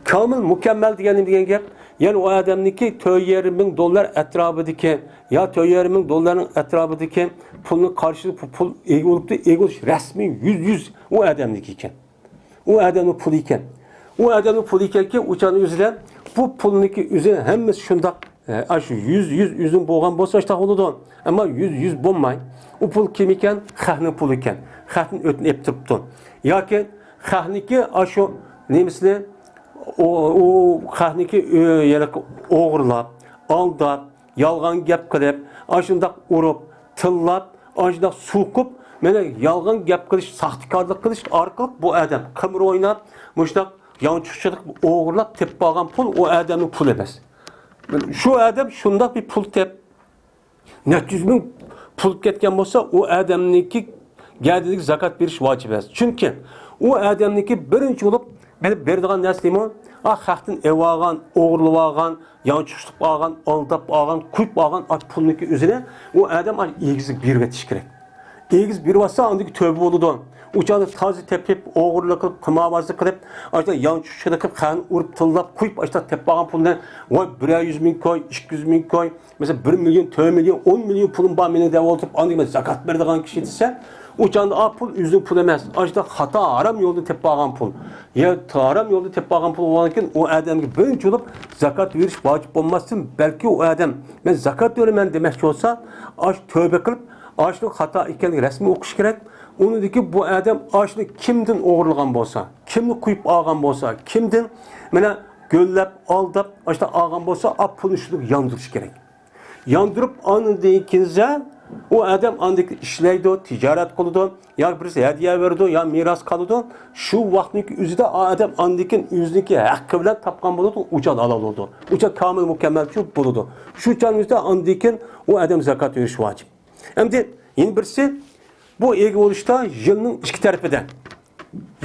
كامىل، مۇكەممەل دېگەن نېمە دېگەن گەپ؟ يەنى ئۇ ئادەمنىڭكى تۆت يېرىم مىڭ دوللار ئەتراپىدىكى، يا تۆت يېرىم مىڭ دوللارنىڭ ئەتراپىدىكى پۇلنى قارشىلىق، پۇ-، پۇل ئىگە بولۇپتۇ، ئىگە بولۇش رەسمىي يۈز يۈز ئۇ ئادەمنىڭكى ئىكەن. ئۇ ئادەمنىڭ پۇلى ئىكەن. ئۇ ئادەمنىڭ پۇلى ئىكەنكى، ئۇ چاغنىڭ ئۆزىدە بۇ پۇلنىڭكى ئۆزى ھەممىسى شۇنداق، ئە، ئاشۇ يۈز، يۈز ئۈزۈم بولغان بولسا، ئاشۇنداق بولىدۇ. ئەمما يۈز، يۈز بولماي. ئۇ پۇل كىم ئىكەن؟ خەقنىڭ پۇلى ئىكەن. خەقتىن ئۆتنە ئېلىپ تۇرۇپتۇ. ياكى خەقنىڭكى ئاشۇ نېمىسىنى، ئۇ، ئۇ خەقنىڭكى ئۆ-، يەنە ئوغرىلاپ، ئالداپ، يالغان گەپ قىلىپ، ئاشۇنداق ئۇرۇپ، تىللاپ، ئاشۇنداق سوقۇپ، مانا يالغان گەپ قىلىش، ساختىكارلىق قىلىش ئارقىلىق بۇ ئادەم قىمار ئويناپ، مۇشۇنداق يانچۇقچىلىق ئوغرىلاپ تېپىپ ئالغان پۇل ئۇ ئادەمنىڭ پۇلى ئەمەس. شۇ ئادەم شۇنداق بىر پۇل تېپ، نەچچە يۈز مىڭ پۇل كەتكەن بولسا، ئۇ ئادەمنىڭكى گەدىنىگە زاكات بېرىش ۋاجىپ ئەمەس. چۈنكى ئۇ ئادەمنىڭكى بىرىنچى بولۇپ بېرىپ بېرىدىغان نەرسە نېمە؟ ئا، خەقتىن ئېلىۋالغان، ئوغرىلىۋالغان، يانچۇقلىق ئالغان، ئالداپ ئالغان، قۇيۇپ ئالغان ئاش پۇلنىڭكى ئۆزىنى ئۇ ئادەم ئاش ئېگىزگە بېرىۋېتىش كېرەك. ئېگىز بېرىۋاتسا، ئاندىكى تۆبە بولىدۇ. ئۇ چاغدا تازا تېپىپ، ئوغرىلىق قىلىپ، قىماربازلىق قىلىپ، ئاشۇنداق يانچۇقچىلىق قىلىپ، خەقنى ئۇرۇپ، تىللاپ، قۇيۇپ، ئاشۇنداق تېپىپ ئالغان پۇلنى، ۋاي، بىرەر يۈز مىڭ كوي، ئىككى يۈز مىڭ كوي، مەسىلەن، بىر مىليون، تۆت مىليون، ئون مىليون پۇلۇم بار مېنىڭ دەپ ئولتۇرۇپ، ئاندىن كېيىن زاكات بېرىدىغان كىشى دېسە، ئۇ چاغدا ئا پۇل ئۆزىنىڭ پۇلى ئەمەس، ئاشۇنداق خاتا، ھارام يولدىن تېپىپ ئالغان پۇل. يا ھارام يولدىن تېپىپ ئالغان پۇل بولغاندىن كېيىن، ئۇ ئادەمگە بىرىنچى بولۇپ زاكات بېرىش ۋاجىپ بولماستىن، بەلكى ئۇ ئادەم، مەن زاكات بېرىمەن دېمەكچى بولسا، ئاش تۆبە قىلىپ، ئاشۇنىڭ خاتا ئىكەنلىكىنى رەسمىي ئوقۇش كېرەك. ئۇنىڭدىن كېيىن بۇ ئادەم ئاشۇنى كىمدىن ئوغرىلىغان بولسا، كىمنى قۇيۇپ ئالغان بولسا، كىمدىن، مانا، گۆللەپ، ئالداپ، ئاشۇنداق ئالغان بولسا، ئا پۇلنى شۇنداق ياندۇرۇش كېرەك. ياندۇرۇپ، ئاندىن كېيىن ئۇ ئادەم ئاندىن كېيىن ئىشلەيدۇ، تىجارەت قىلىدۇ، يا بىرسى ھەدىيە بېرىدۇ، يا مىراس قالىدۇ. شۇ ۋاقىتنىڭ ئۆزىدە ئا ئادەم ئاندىن كېيىن ئۆزىنىڭكى ھەققى بىلەن تاپقان بولىدۇ، ئۇ چاغدا ھالال بولىدۇ. ئۇ چاغ كامىل مۇكەممەلچۇ بولىدۇ. شۇ چاغنىڭ ئۆزىدە ئاندىن كېيىن ئۇ ئادەم زاكات بېرىش ۋاجىپ. ئەمدى يەنە بىرسى، بۇ ئىگە بولۇشتا يىلنىڭ ئىككى تەرىپىدە.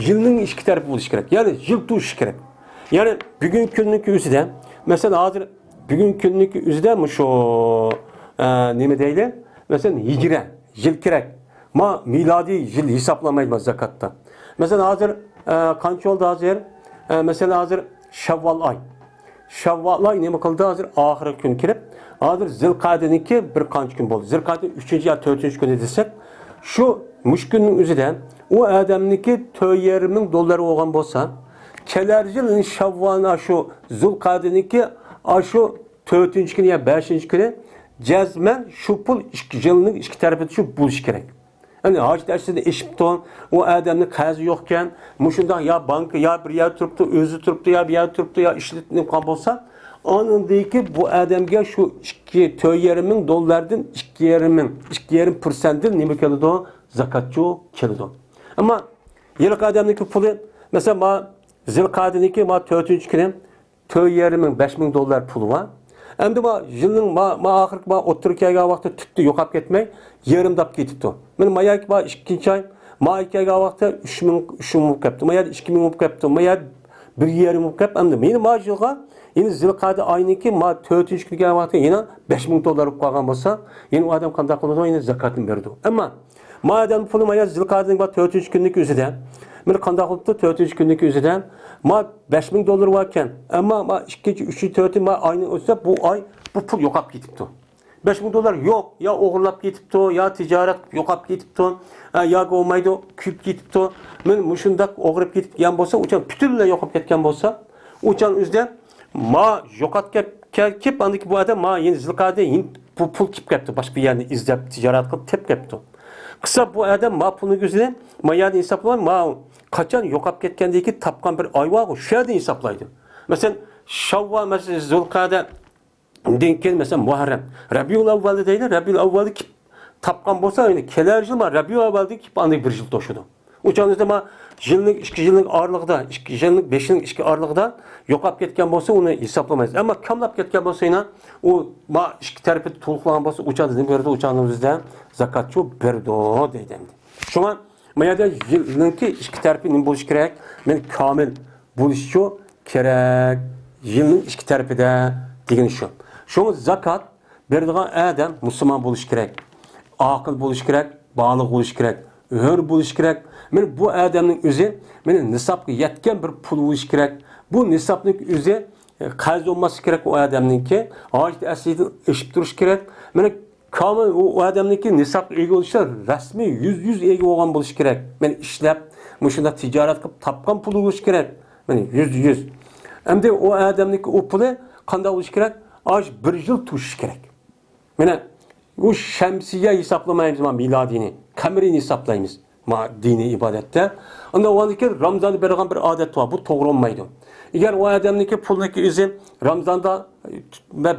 يىلنىڭ ئىككى تەرىپى بولۇشى كېرەك. يەنى يىل توشۇشى كېرەك. يەنى بۈگۈنكى كۈننىڭكى ئۆزىدە، مەسىلەن، ھازىر بۈگۈنكى كۈننىڭكى ئۆزىدە مۇشۇ، ئە، نېمە دەيلى؟ مەسىلەن، ھىجرە يىل كېرەك. ما مىلادىي يىل ھېسابلانمايدۇ ما زاكاتتا. مەسىلەن، ھازىر، ئە، قانچە بولدى ھازىر؟ ئە، مەسىلەن، ھازىر شەۋۋال ئاي. شەۋۋال ئاي نېمە قىلدى؟ ھازىر ئاخىرقى كۈن كىرىپ، ھازىر زىلقەدىنىڭكى بىر قانچە كۈن بولدى. زىلقەدىنىڭ ئۈچىنچى يا تۆتىنچى كۈنى دېسەك، شۇ مۇشۇ كۈننىڭ ئۆزىدە ئۇ ئادەمنىڭكى تۆت يېرىم مىڭ دوللار بولغان بولسا، كېلەر يىل شەۋۋالنىڭ شۇ زۇلقەدىنىڭكى ئاشۇ تۆتىنچى كۈنى يا بەشىنچى كۈنى جەزمەن شۇ پۇل ئىككى يىلنىڭ ئىككى تەرىپىدە شۇ بولۇشى كېرەك. يەنى ھاجەت ئەسلىدە ئېشىپتۇ، ئۇ ئادەمنىڭ قەرزى يوقكەن، مۇشۇنداق يا بانكا، يا بىر يەردە تۇرۇپتۇ، ئۆزى تۇرۇپتۇ، يا بىر يەردە تۇرۇپتۇ، يا ئىشلىتىپ قالغان بولسا، ئاندىن كېيىن بۇ ئادەمگە شۇ ئىككى، تۆت يېرىم مىڭ دوللاردىن ئىككى يېرىم مىڭ، ئىككى يېرىم پىرسەنتتىن نېمە كېلىدۇ؟ زاكاتچۇ كېلىدۇ. ئەمما ھېلىقى ئادەمنىڭكى پۇلى، مەسىلەن، ما زىلقەدىنىڭكى ما تۆتىنچى كۈنى تۆت يېرىم مىڭ، بەش مىڭ دوللار پۇلى بار. ئەمدى ما يىلنىڭ ما، ما ئاخىرقى ما ئوتتۇرا كەلگەن ۋاقىتتا تۈپتە يوقاپ كەتمەي، يېرىمداپ كېتىپتۇ. مانا ما يەرگە ما ئىككىنچى ئاي، ما ئاي كەلگەن ۋاقىتتا ئۈچ مىڭ، ئۈچ مىڭ بولۇپ كەپتۇ. ما يەردە ئىككى مىڭ بولۇپ كەپتۇ. ما يەردە بىر يېرىم بولۇپ كەپ. ئەمدى مېنى ما يىلغا، يەنى زىلقەدە ئاينىڭكى ما تۆتىنچى كۈنى كەلگەن ۋاقىتتا يەنە بەش مىڭ دوللار بولۇپ قالغان بولسا، يەنە ئۇ ئادەم قانداق قىلىدۇ؟ يەنە زاكاتنى بېرىدۇ. ئەمما ما ئادەم پۇلى ما يەردە زىلقەدىنىڭ ما تۆتىنچى كۈنىنىڭكى ئۆزىدە. مانا قانداق بولۇپتۇ؟ تۆتىنچى كۈنىنىڭكى ئۆزىدە ما بەش مىڭ دوللار باركەن. ئەمما ما ئىككىنچى، ئۈچىنچى، تۆتىنچى ما ئاينىڭ ئۆتسە، بۇ ئاي بۇ پۇل يوقاپ كېتىپتۇ. بەش مىڭ دوللار يوق، يا ئوغرىلاپ كېتىپتۇ، يا تىجارەت يوقاپ كېتىپتۇ، ھە، ياكى بولمايدۇ، كۆيۈپ كېتىپتۇ. مانا مۇشۇنداق ئوغرىپ كېتىپ كەتكەن بولسا، ئۇچان پۈتۈنلەي يوقاپ كەتكەن بولسا، ئۇچان ئۆزىدە ما يوقاپ كەپ-، كەپ-، كېلىپ، ئاندىن كېيىن بۇ ئادەم ما يەنە زىلقەدە يەنە بۇ پۇل كېلىپ كەپتۇ، باشقا بىر يەرنى ئىزدەپ، تىجارەت قىلىپ تېپىپ كەپتۇ. قىسا بۇ ئادەم ما پۇلنىڭ ئۆزىنى ما يەردىن ھېسابلىماي، ما قاچان يوقاپ كەتكەندىن كېيىن تاپقان بىر ئاي بارغۇ، شۇ يەردىن ھېسابلايدۇ. مەسىلەن، شاۋۋال، مەسىلەن، زۇلقەدە، دىن كېيىن، مەسىلەن، مۇھەررەم، رەبىئۇل ئەۋۋەلدە دەيلى، رەبىئۇل ئەۋۋەلدە كېلىپ تاپقان بولسا، يەنە كېلەر يىل ما رەبىئۇل ئەۋۋەلدە كېلىپ ئاندىن بىر يىل توشىدۇ. ئۇ چاغدا ما يىلنىڭ، ئىككى يىلنىڭ ئارىلىقىدا، ئىككى يىلنىڭ بېشىنىڭ ئىككى ئارىلىقىدا يوقاپ كەتكەن بولسا، ئۇنى ھېسابلىمايمىز. ئەمما كاملاپ كەتكەن بولسا، يەنە ئۇ ما ئىككى تەرىپى تولۇقلانغان بولسا، ئۇ چاغدا نېمە بېرىدۇ؟ ئۇ چاغدا ئۆزىدە زاكاتچۇ بېرىدۇ دەيدۇ ئەمدى. شۇڭا ما يەردە يىلنىڭكى ئىككى تەرىپى نېمە بولۇشى كېرەك؟ مانا كامىل بولۇشىچۇ كېرەك. يىلنىڭ ئىككى تەرىپىدە دېگىنى شۇ. شۇڭا زاكات بېرىدىغان ئادەم مۇسۇلمان بولۇشى كېرەك، ئاقىل بولۇشى كېرەك، بالىغ بولۇشى كېرەك، ھۆر بولۇشى كېرەك. مانا بۇ ئادەمنىڭ ئۆزى مانا نىسابقا يەتكەن بىر پۇل بولۇشى كېرەك. بۇ نىسابنىڭ ئۆزى، ئە، قەرز بولماسلىقى كېرەك ئۇ ئادەمنىڭكى. ھاجەت ئەسلىدىن ئېشىپ تۇرۇشى كېرەك. مانا كامىل ئۇ، ئۇ ئادەمنىڭكى نىسابقا ئىگە بولۇشى رەسمىي يۈز يۈز ئىگە بولغان بولۇشى كېرەك. مانا ئىشلەپ، مۇشۇنداق تىجارەت قىلىپ تاپقان پۇلى بولۇشى كېرەك. مانا يۈزدە يۈز. ئەمدى ئۇ ئادەمنىڭكى ئۇ پۇلى قانداق بولۇشى كېرەك؟ ئاش بىر يىل توشۇشى كېرەك. مانا بۇ شەمسىيە ھېسابلىمايمىز، ما مىلادىينى، قەمەرىينى ھېسابلايمىز. ما دىنىي ئىبادەتتە. ئاندىن ئۇنىڭدىن كېيىن رامزاندا بېرىدىغان بىر ئادەت بار. بۇ توغرا بولمايدۇ. ئەگەر ئۇ ئادەمنىڭكى پۇلىنىڭكى ئۆزى رامزاندا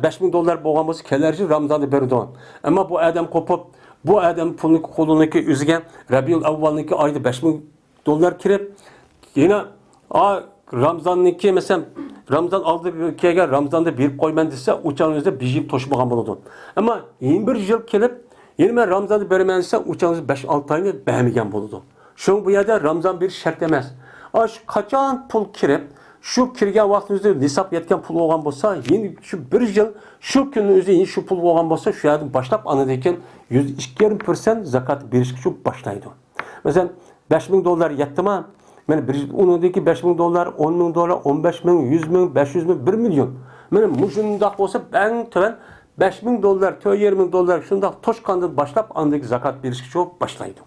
بەش مىڭ دوللار بولغان بولسا، كېلەر يىل رامزاندا بېرىدۇ. ئەمما بۇ ئادەم قوپۇپ، بۇ ئادەم پۇلنىڭكى قولىنىڭكى ئۆزىگە رەبىئۇل ئەۋۋالنىڭكى ئايدا بەش مىڭ دوللار كىرىپ، يەنە، ئا، رامزاننىڭكى، مەسىلەن، رامزان ئالدى كەلگەن، رامزاندا بېرىپ قويىمەن دېسە، ئۇ چاغنىڭ ئۆزىدە بىر يىل توشمىغان بولىدۇ. ئەمما يەنە بىر يىل كېلىپ، يەنە مەن رامزاندا بېرىمەن دېسە، ئۇ چاغنىڭ ئۆزىدە بەش-ئالتە ئاينى بەرمىگەن بولىدۇ. شۇڭا بۇ يەردە رامزان بېرىش شەرت ئەمەس. ئاشۇ قاچان پۇل كىرىپ، شۇ كىرگەن ۋاقتىڭىزدا نىساب يەتكەن پۇل بولغان بولسا، يەنە شۇ بىر يىل، شۇ كۈننىڭ ئۆزىدە يەنە شۇ پۇل بولغان بولسا، شۇ يەردىن باشلاپ، ئاندىن كېيىن يۈزدە ئىككى يېرىم پىرسەنت زاكات بېرىشكە شۇ باشلايدۇ. مەسىلەن، بەش مىڭ دوللار يەتتىما؟ مانا بىر، ئۇنىڭدىكى بەش مىڭ دوللار، ئون مىڭ دوللار، ئون بەش مىڭ، يۈز مىڭ، بەش يۈز مىڭ، بىر مىليون. مانا مۇشۇنداق بولسا، ئەڭ تۆۋەن بەش مىڭ دوللار، تۆت يېرىم مىڭ دوللار شۇنداق توشقاندىن باشلاپ، ئاندىن زاكات بېرىشكە شۇ باشلايدۇ.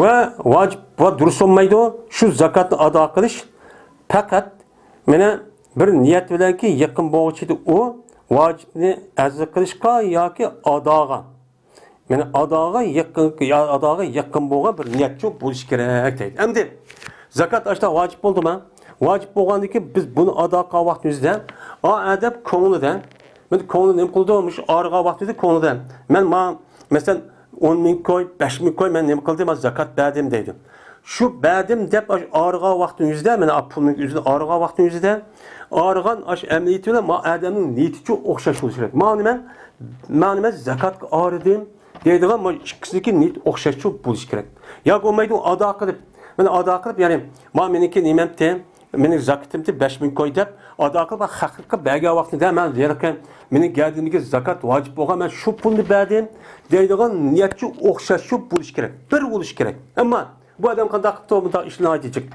ۋە ۋاجىپ ۋە دۇرۇس بولمايدۇ. شۇ زاكاتنى ئادا قىلىش پەقەت مانا بىر نىيەت بىلەنكى يېقىن بولغۇچىدە ئۇ ۋاجىپنى ئەزا قىلىشقا ياكى ئاداغا، مانا ئاداغا يېقىن، يا ئاداغا يېقىن بولغان بىر نىيەتچۇ بولۇش كېرەك دەيدۇ. ئەمدى زاكات ئاشتا ۋاجىپ بولدىما؟ ۋاجىپ بولغاندىن كېيىن بىز بۇنى ئادا قىلغان ۋاقتىمىزدا، ئا ئادەم كۆڭلىدە، مانا كۆڭلى نېمە قىلىدۇ؟ مۇشۇ ئارىغا ۋاقتىدا كۆڭلىدە، مەن ما، مەسىلەن، ئون مىڭ كوي، بەش مىڭ كوي مەن نېمە قىلدىم؟ ما زاكات بەردىم دەيدۇ. شۇ بەردىم دەپ ئاشۇ ئارىغا ۋاقتىنىڭ ئۆزىدە، مانا پۇلنىڭ ئۆزىنى ئارىغا ۋاقتىنىڭ ئۆزىدە، ئارىغان ئاشۇ ئەمەلىيىتى بىلەن ما ئادەمنىڭ نىيىتىچۇ ئوخشاش بولۇشى كېرەك. مانا مەن، مانا مەن زاكاتقا ئارىدىم دەيدىغان ما ئىككىسىنىڭكى نىيىتى ئوخشاشچۇ بولۇشى كېرەك. ياكى بولمايدۇ ئادا قىلىپ، مانا ئادا قىلىپ، يەنى ما مېنىڭكى نېمەمتى، مېنىڭ زاكىتىمتى بەش مىڭ كوي دەپ ئادا قىلىپ، خەققە بەرگەن ۋاقتىدا مەن دېيەركەن، مېنىڭ گەدىنىمدىكى زاكات ۋاجىپ بولغان، مەن شۇ پۇلنى بەردىم دەيدىغان نىيەتچۇ ئوخشاشچۇ بولۇشى كېرەك، بىر بولۇشى كېرەك. ئەمما بۇ ئادەم قانداق قىپتۇ؟ بۇنداق ئىشلار ئايتىچىك.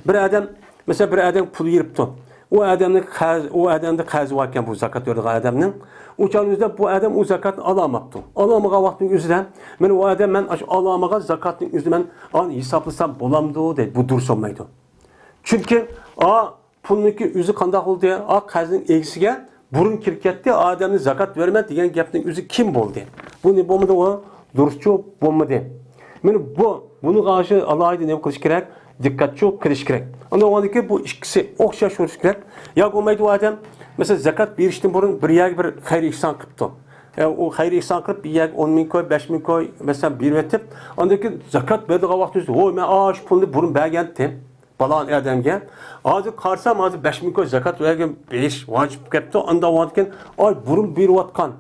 بىر ئادەم، مەسىلەن، بىر ئادەم پۇل يېرىپتۇ. ئۇ ئادەمنىڭ قەرز، ئۇ ئادەمدە قەرزى باركەن بۇ زاكات بېرىدىغان ئادەمنىڭ. ئۇ چاغنىڭ ئۆزىدە بۇ ئادەم ئۇ زاكاتنى ئالالماپتۇ. ئالالمىغان ۋاقتىنىڭ ئۆزىدە، مانا ئۇ ئادەم، مەن ئاشۇ ئالالمىغان زاكاتنىڭ ئۆزىنى مەن ئان ھېسابلىسام بولامدۇ دەيدۇ. بۇ دۇرۇس بولمايدۇ. چۈنكى ئا پۇلنىڭكى ئۆزى قانداق بولدى؟ ئا قەرزنىڭ ئىگىسىگە بۇرۇن كىرىپ كەتتى، ئادەمنى زاكات بېرىمەن دېگەن گەپنىڭ ئۆزى كىم بولدى؟ بۇ نېمە بولمىدى؟ ئۇ دۇرۇسچۇ بولمىدى. مانا بۇ، بۇنىڭغا ئاشۇ ئالاھىدە نېمە قىلىش كېرەك؟ دىققەتچۇ قىلىش كېرەك. ئاندىن ئۇنىڭدىن كېيىن بۇ ئىككىسى ئوخشاش بولۇشى كېرەك. ياكى بولمايدۇ ئۇ ئادەم، مەسىلەن، زاكات بېرىشتىن بۇرۇن بىر يەرگە بىر خەير ئېھسان قىپتۇ. ئە، ئۇ خەير ئېھسان قىلىپ، بىر يەرگە ئون مىڭ كوي، بەش مىڭ كوي، مەسىلەن، بېرىۋېتىپ، ئاندىن كېيىن زاكات بېرىدىغان ۋاقتىدا، ۋوي، مەن ئاشۇ پۇلنى بۇرۇن بەرگەنتىم پالان ئادەمگە. ھازىر قارىسام، ھازىر بەش مىڭ كوي زاكات بەرگەن، بېرىش ۋاجىپ بولۇپ كەپتۇ. ئاندىن ئاندىن كېيىن، ئاي، بۇرۇن بېرىۋاتقان.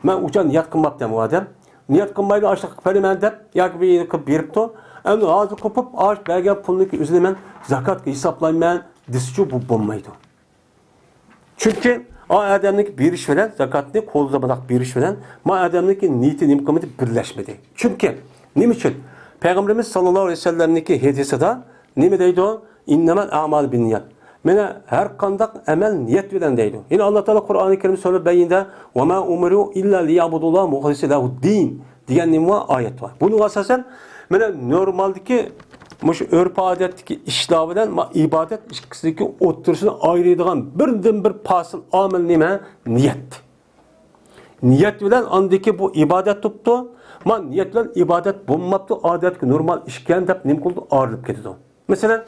مەن ئۇچان نىيەت قىلماپتىم ئۇ ئادەم. نىيەت قىلمايلا ئاشۇنداق قىلىپ بېرىمەن دەپ، ياكى بىر يىل قىلىپ بېرىپتۇ. ئەمدى ھازىر قوپۇپ، ئاش بەرگەن پۇلنىڭكى ئۆزىنى مەن زاكاتقا ھېسابلايمەن دېسىچۇ، بۇ بولمايدۇ. چۈنكى ئا ئادەمنىڭكى بېرىش بىلەن زاكاتنى قولىدا بۇنداق بېرىش بىلەن ما ئادەمنىڭكى نىيىتى نېمە قىلمىدى؟ بىرلەشمىدى. چۈنكى نېمە ئۈچۈن؟ پەيغەمبىرىمىز ساللاللاھۇ ئەلەيھى ۋەسەللەمنىڭكى ھەدىسىدا نېمە دەيدۇ؟ «ئىننەمەل ئەمالۇ بىننىيات.» مانا ھەر قانداق ئەمەل نىيەت بىلەن دەيدۇ. يەنە ئاللا تائالا قۇرئانى كەرىم سۈرە بەييىنىدە، «ۋەما ئۇمىرۇ ئىللا لىيەبۇدۇللاھە مۇخلىسا لەھۇددىن» دېگەن نېمە بار؟ ئايەت بار. بۇنىڭغا ئاساسەن، مانا نورمالدىكى مۇشۇ ئۆرپ-ئادەتتىكى ئىشلار بىلەن ما-، ئىبادەت ئىككىسىنىڭكى ئوتتۇرىسىنى ئايرىيدىغان بىردىنبىر پاسىل ئامىل نېمە؟ نىيەت. نىيەت بىلەن ئاندىكى بۇ ئىبادەت تۇپتۇ. ما نىيەت بىلەن ئىبادەت بولماپتۇ، ئادەتتىكى نورمال ئىشكەن دەپ نېمە قىلىدۇ؟ ئايرىلىپ كېتىدۇ. مەسىلەن،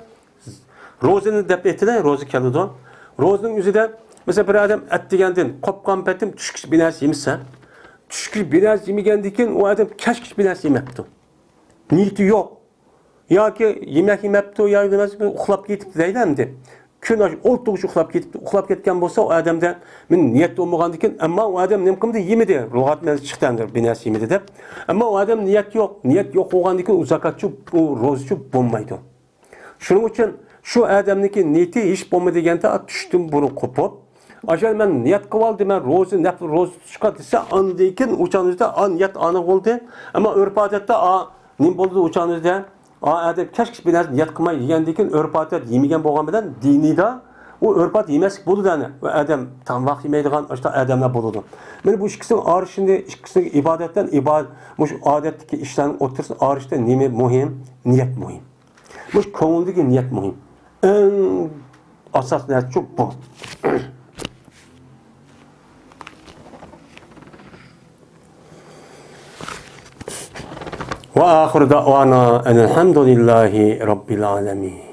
روزىنى دەپ ئېيتىلە، روزا كېلىدۇ. روزىنىڭ ئۆزىدە، مەسىلەن، بىر ئادەم ئەتىگەندىن قوپقان پېتىم چۈشكىچە بىر نەرسە يېمىسە، چۈشكىچە بىر نەرسە يېمىگەندىن كېيىن ئۇ ئادەم كەچكىچە بىر نەرسە يېمەپتۇ. نىيىتى يوق. ياكى يېمەك يېمەپتۇ، يا نېمە، ئۇخلاپ كېتىپتۇ دەيلى ئەمدى. كۈن ئاش-، ئولتۇرغۇچە ئۇخلاپ كېتىپتۇ. ئۇخلاپ كەتكەن بولسا، ئۇ ئادەمدە مانا نىيەت بولمىغاندىكىن، ئەمما ئۇ ئادەم نېمە قىلمىدى؟ يېمىدى. لۇغەت مەنىسى چىقتى ئەمدى، بىر نەرسە يېمىدى دەپ. ئەمما ئۇ ئادەم نىيەت يوق. نىيەت يوق بولغاندىكىن ئۇ زاكاتچۇ، ئۇ روزىچۇ بولمايدۇ. شۇنىڭ ئۈچۈن شۇ ئادەمنىڭكى نىيىتى ھېچ بولمىدى دېگەندە، چۈشتىن بۇرۇن قوپۇپ، ئاشۇ مەن نىيەت قىلىۋالدىم، مەن روزا، نەپلى روزا تۇتۇشقا دېسە، ئاندىن كېيىن ئۇ چاغنىڭ ئۆزىدە، ئا، نىيەت ئانا بولدى. ئەمما ئۆرپ-ئادەتتە، ئا، نېمە بولدى ئۇ چاغنىڭ ئۆزىدە؟ ئا، ئادەم كەچكىچە بىر نەرسە نىيەت قىلماي يېگەندىن كېيىن ئۆرپ-ئادەت يېمىگەن بولغان بىلەن دىنىدا ئۇ ئۆرپ-ئادەت يېمەسلىك بولىدۇ ئەنە. ئۇ ئادەم تاماق يېمەيدىغان ئاشۇنداق ئادەملەر بولىدۇ. مانا بۇ ئىككىسىنىڭ ئارىشىنى، ئىككىسىنىڭ ئىبادەتتىن ئىبادەت، مۇشۇ ئادەتتىكى ئىشلارنىڭ ئوتتۇرىسىنى ئارىشىدا نېمە مۇھىم؟ نىيەت مۇھىم. مۇشۇ كۆڭۈلدىكى نىيەت مۇھىم. ئەڭ ئاساسىي نەرسە شۇ بۇ. وآخر دعوانا أن الحمد لله رب العالمين.